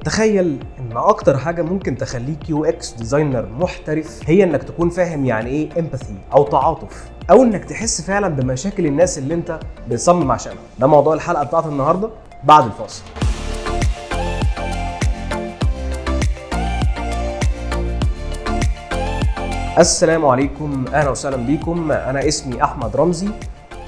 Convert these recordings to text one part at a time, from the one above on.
تخيل ان اكتر حاجة ممكن تخليك UX designer محترف هي انك تكون فاهم يعني ايه empathy او تعاطف، او انك تحس فعلا بمشاكل الناس اللي انت بتصمم عشانها. ده موضوع الحلقة بتاعت النهارده بعد الفاصل. السلام عليكم، اهلا وسهلا بيكم. انا اسمي احمد رمزي،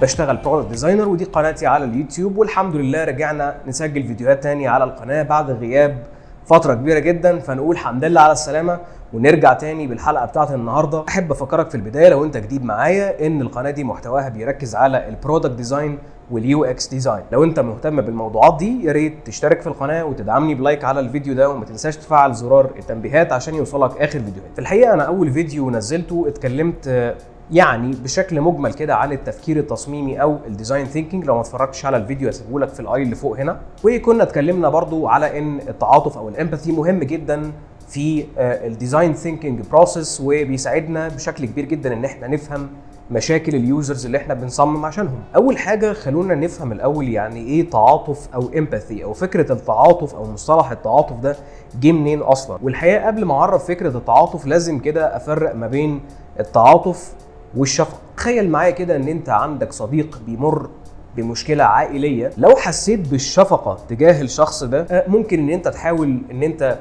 بشتغل product designer، ودي قناتي على اليوتيوب. والحمد لله رجعنا نسجل فيديوهات تاني على القناة بعد غياب فترة كبيرة جدا، فنقول الحمد لله على السلامة ونرجع تاني بالحلقة بتاعت النهارده. احب افكرك في البداية لو انت جديد معايا ان القناة دي محتواها بيركز على ال product design وال UX design. لو انت مهتم بالموضوعات دي يا ريت تشترك في القناة وتدعمني ب like على الفيديو ده، وما تنساش تفعل زرار التنبيهات عشان يوصلك اخر فيديوهات. في الحقيقة انا اول فيديو نزلته اتكلمت يعني بشكل مجمل كده عن التفكير التصميمي او ال design thinking. لو ما اتفرجتش على الفيديو هسيبه لك في ال i اللي فوق هنا. وكنا اتكلمنا برضو على ان التعاطف او ال empathy مهم جدا في ال design thinking process، وبيساعدنا بشكل كبير جدا ان احنا نفهم مشاكل ال users اللي احنا بنصمم عشانهم. اول حاجة خلونا نفهم الاول يعني ايه تعاطف او empathy، او فكرة التعاطف او مصطلح التعاطف ده جه منين اصلا. والحقيقة قبل ما اعرف فكرة التعاطف لازم كده افرق ما بين التعاطف والشفقة. تخيل معايا كده ان انت عندك صديق بيمر بمشكلة عائلية، لو حسيت بالشفقه تجاه الشخص ده ممكن ان انت تحاول ان انت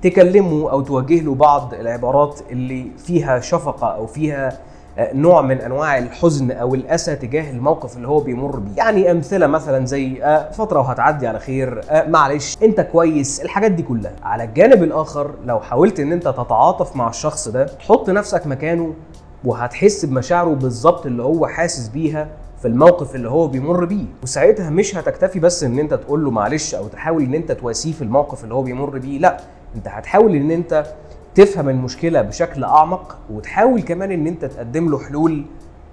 تكلمه او توجه له بعض العبارات اللي فيها شفقة او فيها نوع من انواع الحزن او الاسى تجاه الموقف اللي هو بيمر بيه. يعني امثلة مثلا زي فترة وهتعدي على خير، معلش، انت كويس، الحاجات دي كلها. على الجانب الاخر لو حاولت ان انت تتعاطف مع الشخص ده، تحط نفسك مكانه وهتحس بمشاعره بالظبط اللي هو حاسس بيها في الموقف اللي هو بيمر بيه، وساعتها مش هتكتفي بس ان انت تقول له معلش او تحاول ان انت تواسيه في الموقف اللي هو بيمر بيه، لا، انت هتحاول ان انت تفهم المشكلة بشكل اعمق، وتحاول كمان ان انت تقدم له حلول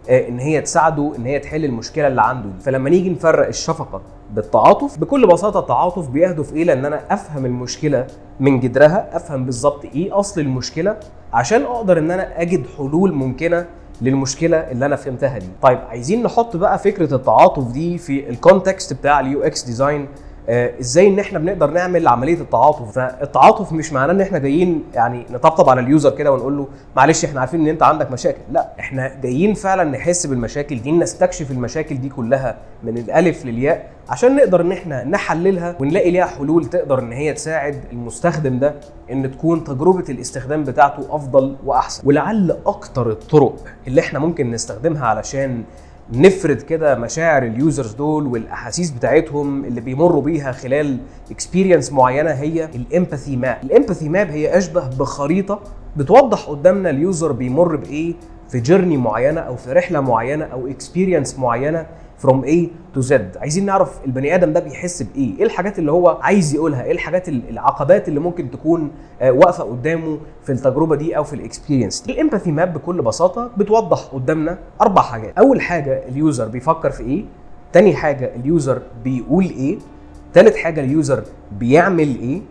ان هي تساعده ان هي تحل المشكلة اللي عنده دي. فلما نيجي نفرق الشفقة بالتعاطف، بكل بساطة التعاطف بيهدف الى ان انا افهم المشكلة من جذرها، افهم بالظبط ايه اصل المشكلة عشان اقدر ان انا اجد حلول ممكنة للمشكلة اللي انا فهمتها دي. طيب عايزين نحط بقى فكرة التعاطف دي في ال context بتاع ال UX design، ازاي ان احنا بنقدر نعمل عملية التعاطف. فالتعاطف مش معناه ان احنا جايين يعني نطبطب على ال user كده ونقول له معلش احنا عارفين ان انت عندك مشاكل، لا، احنا جايين فعلا نحس بالمشاكل دي، نستكشف المشاكل دي كلها من الالف للياء عشان نقدر ان احنا نحللها ونلاقي ليها حلول تقدر ان هي تساعد المستخدم ده ان تكون تجربه الاستخدام بتاعته افضل واحسن. ولعل اكتر الطرق اللي احنا ممكن نستخدمها علشان نفرد كده مشاعر ال users دول والاحاسيس بتاعتهم اللي بيمروا بيها خلال experience معينة هي ال empathy map. ال empathy map هي اشبه بخريطه بتوضح قدامنا ال user بيمر بايه في journey معينة او في رحله معينة او experience معينة from A to Z. عايزين نعرف البني ادم ده بيحس بايه، ايه الحاجات اللي هو عايز يقولها، ايه الحاجات العقبات اللي ممكن تكون واقفة قدامه في التجربة دي او في ال experience دي. ال empathy map بكل بساطة بتوضح قدامنا اربع حاجات. اول حاجة ال user بيفكر في ايه، تاني حاجة ال user بيقول ايه، تالت حاجة ال user بيعمل ايه،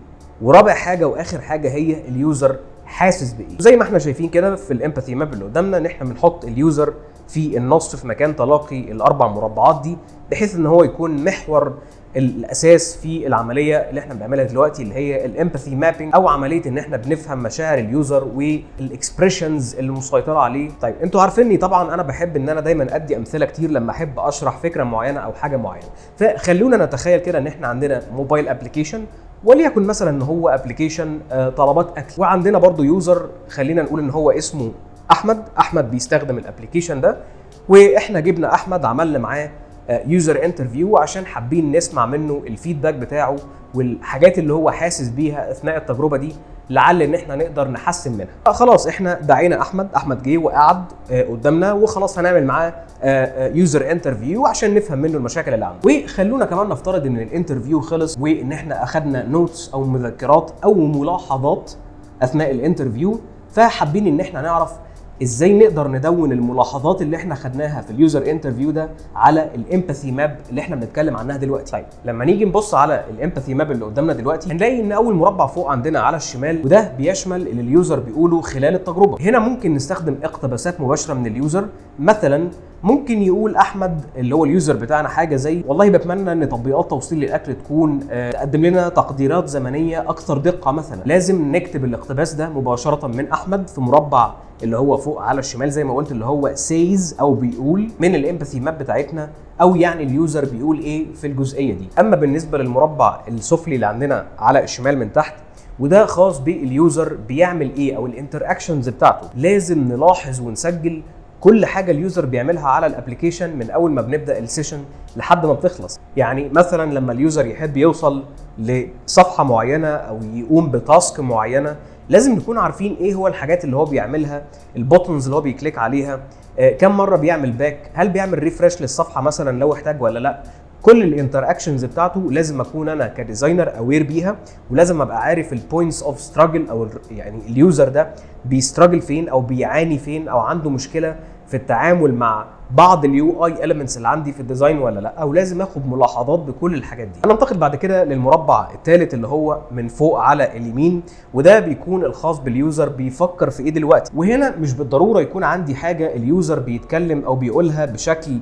ورابع حاجة واخر حاجة هي ال user حاسس بايه. زي ما احنا شايفين كده في ال empathy map اللي قدامنا ان احنا بنحط ال user في النص في مكان تلاقي الاربع مربعات دي، بحيث ان هو يكون محور الاساس في العملية اللي احنا بنعملها دلوقتي اللي هي ال empathy mapping، او عملية ان احنا بنفهم مشاعر ال user وال expressions اللي مسيطرة عليه. طيب انتوا عارفيني طبعا انا بحب ان انا دايما ادي امثلة كتير لما احب اشرح فكرة معينة او حاجة معينة، فخلونا نتخيل كده ان احنا عندنا mobile application، وليكن مثلا ان هو application طلبات اكل، وعندنا برضو user خلينا نقول ان هو اسمه احمد. احمد بيستخدم ال application ده، واحنا جبنا احمد عملنا معاه user interview عشان حابين نسمع منه ال feedback بتاعه والحاجات اللي هو حاسس بيها اثناء التجربة دي، لعل ان احنا نقدر نحسن منها. خلاص احنا دعينا احمد، احمد جه وقعد قدامنا، وخلاص هنعمل معاه user interview عشان نفهم منه المشاكل اللي عنده. وخلونا كمان نفترض ان ال interview خلص وان احنا اخدنا notes او مذكرات او ملاحظات اثناء ال interview، فحابين ان احنا نعرف ازاي نقدر ندون الملاحظات اللي احنا خدناها في ال user interview ده على ال empathy map اللي احنا بنتكلم عنها دلوقتي. طيب لما نيجي نبص على ال empathy map اللي قدامنا دلوقتي هنلاقي ان اول مربع فوق عندنا على الشمال، وده بيشمل اللي ال user بيقوله خلال التجربة. هنا ممكن نستخدم اقتباسات مباشرة من ال user، مثلا ممكن يقول احمد اللي هو ال user بتاعنا حاجة زي والله بتمنى ان تطبيقات توصيل الاكل تكون تقدم لنا تقديرات زمنية اكثر دقه مثلا. لازم نكتب الاقتباس ده مباشرة من احمد في مربع اللي هو فوق على الشمال زي ما قلت، اللي هو says او بيقول، من ال empathy map بتاعتنا، او يعني ال user بيقول ايه في الجزئية دي. اما بالنسبة للمربع السفلي اللي عندنا على الشمال من تحت، وده خاص بال user بيعمل ايه او ال interactions بتاعته، لازم نلاحظ ونسجل كل حاجة ال user بيعملها على ال application من اول ما بنبدا ال session لحد ما بتخلص. يعني مثلا لما ال user يحب يوصل لصفحة معينة او يقوم ب task معينه، لازم نكون عارفين ايه هو الحاجات اللي هو بيعملها، ال buttons اللي هو بي click عليها، كم مرة بيعمل back، هل بيعمل refresh للصفحه مثلا لو احتاج ولا لا. كل ال interactions بتاعته لازم اكون انا ك designer aware بيها، ولازم ابقى عارف ال points of struggle، او يعني ال user ده بي struggle فين او بيعاني فين او عنده مشكلة في التعامل مع بعض ال UI elements اللي عندي في ال design ولا لا، او لازم اخد ملاحظات بكل الحاجات دي. هننتقل بعد كده للمربع الثالث اللي هو من فوق على اليمين، وده بيكون الخاص بال user بيفكر في ايه دلوقتي. وهنا مش بالضرورة يكون عندي حاجة ال user بيتكلم او بيقولها بشكل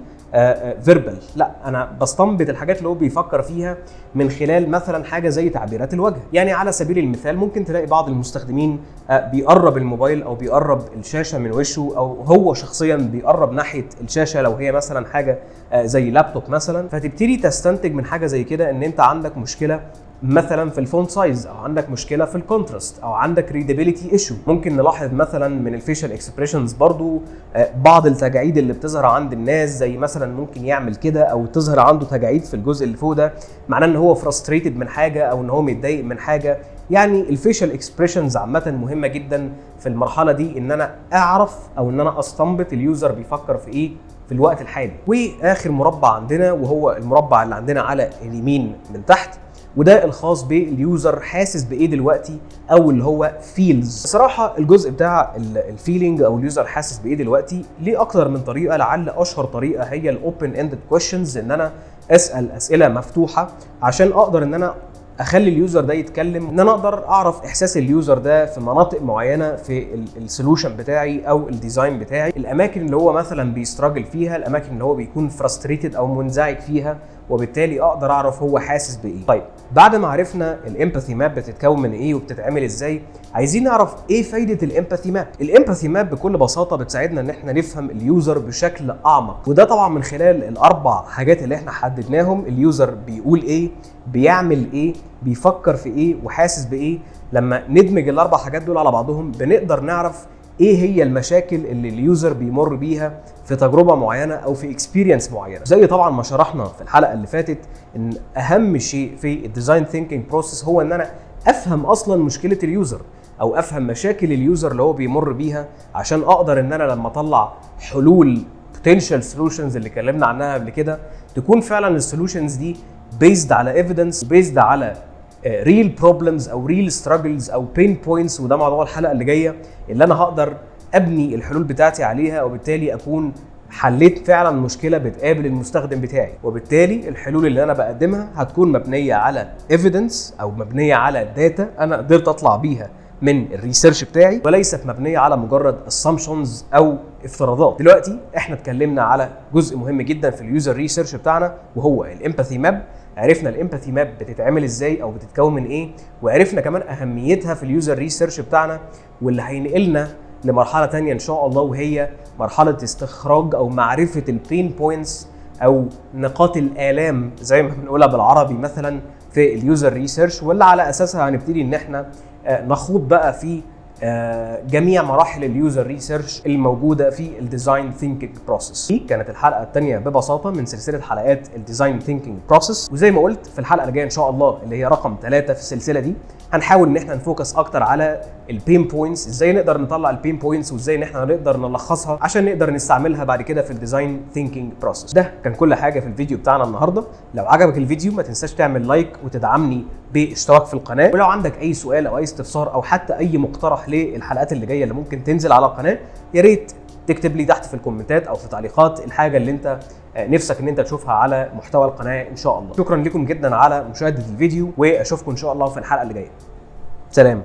verbal، لا، انا بستنبط الحاجات اللي هو بيفكر فيها من خلال مثلا حاجة زي تعبيرات الوجه. يعني على سبيل المثال ممكن تلاقي بعض المستخدمين بيقرب الموبايل او بيقرب الشاشة من وشه، او هو شخصيا بيقرب ناحية الشاشة لو هي مثلا حاجة زي لابتوب مثلا، فتبتدي تستنتج من حاجة زي كده ان انت عندك مشكلة مثلا في ال font size، او عندك مشكلة في ال contrast، او عندك readability issue. ممكن نلاحظ مثلا من ال facial expressions برضو بعض التجاعيد اللي بتظهر عند الناس، زي مثلا ممكن يعمل كده او تظهر عنده تجاعيد في الجزء اللي فوق ده، معناه ان هو frustrated من حاجة او ان هو متضايق من حاجة. يعني ال facial expressions عامة مهمة جدا في المرحلة دي، ان انا اعرف او ان انا استنبط ال user بيفكر في ايه في الوقت الحالي. واخر مربع عندنا وهو المربع اللي عندنا على اليمين من تحت، وده الخاص بال user حاسس بايه دلوقتي او اللي هو feels. صراحة الجزء بتاع ال feeling او ال user حاسس بايه دلوقتي ليه اكتر من طريقه، لعل اشهر طريقه هي ال open ended questions، ان انا اسال اسئلة مفتوحة عشان اقدر ان انا اخلي ال user ده يتكلم، ان انا اقدر اعرف احساس ال user ده في مناطق معينة في ال solution بتاعي او ال design بتاعي، الاماكن اللي هو مثلا بي struggle فيها، الاماكن اللي هو بيكون frustrated او منزعج فيها، وبالتالي اقدر اعرف هو حاسس بايه. طيب بعد ما عرفنا ال empathy map بتتكون من ايه وبتتعمل ازاي، عايزين نعرف ايه فايده ال empathy map. ال empathy map بكل بساطة بتساعدنا ان احنا نفهم ال user بشكل اعمق، وده طبعا من خلال الاربع حاجات اللي احنا حددناهم: ال user بيقول ايه، بيعمل ايه، بيفكر في ايه، وحاسس بايه. لما ندمج الاربع حاجات دول على بعضهم بنقدر نعرف ايه هي المشاكل اللي ال user بيمر بيها في تجربه معينة او في experience معينة. زي طبعا ما شرحنا في الحلقة اللي فاتت ان اهم شيء في ال design thinking process هو ان انا افهم اصلا مشكلة ال user او افهم مشاكل ال user اللي هو بيمر بيها، عشان اقدر ان انا لما اطلع حلول potential solutions اللي اتكلمنا عنها قبل كده تكون فعلا ال solutions دي based على evidence، based على real problems او real struggles او pain points. وده موضوع الحلقة اللي جاية اللي انا هقدر ابني الحلول بتاعتي عليها، وبالتالي اكون حليت فعلا مشكلة بتقابل المستخدم بتاعي، وبالتالي الحلول اللي انا بقدمها هتكون مبنية على evidence او مبنية على data انا قدرت اطلع بيها من ال research بتاعي، وليست مبنية على مجرد assumptions او افتراضات. دلوقتي احنا اتكلمنا على جزء مهم جدا في ال user research بتاعنا وهو ال empathy map. عرفنا ال empathy map بتتعمل ازاي او بتتكون من ايه، وعرفنا كمان اهميتها في ال user research بتاعنا، واللي هينقلنا لمرحلة تانية ان شاء الله، وهي مرحلة استخراج او معرفة ال pain points او نقاط الالام زي ما بنقولها بالعربي مثلا في ال user research، واللي على اساسها هنبتدي ان احنا نخوض بقى في جميع مراحل ال user research الموجودة في ال design thinking process. دي كانت الحلقة الثانية ببساطة من سلسلة حلقات ال design thinking process، وزي ما قلت في الحلقة اللي جاية ان شاء الله اللي هي رقم 3 في السلسلة دي هنحاول ان احنا ن focus اكتر على ال pain points، ازاي نقدر نطلع ال pain points وازاي ان احنا نقدر نلخصها عشان نقدر نستعملها بعد كده في ال design thinking process. ده كان كل حاجة في الفيديو بتاعنا النهارده. لو عجبك الفيديو ما تنساش تعمل like وتدعمني باشتراك في القناه، ولو عندك اي سؤال او اي استفسار او حتى اي مقترح للحلقات اللي جاية اللي ممكن تنزل على القناة، يا ريت تكتب لي تحت في الكومنتات او في تعليقات الحاجة اللي انت نفسك ان انت تشوفها على محتوى القناة ان شاء الله. شكرا لكم جدا على مشاهده الفيديو، واشوفكم ان شاء الله في الحلقة اللي جاية. سلام.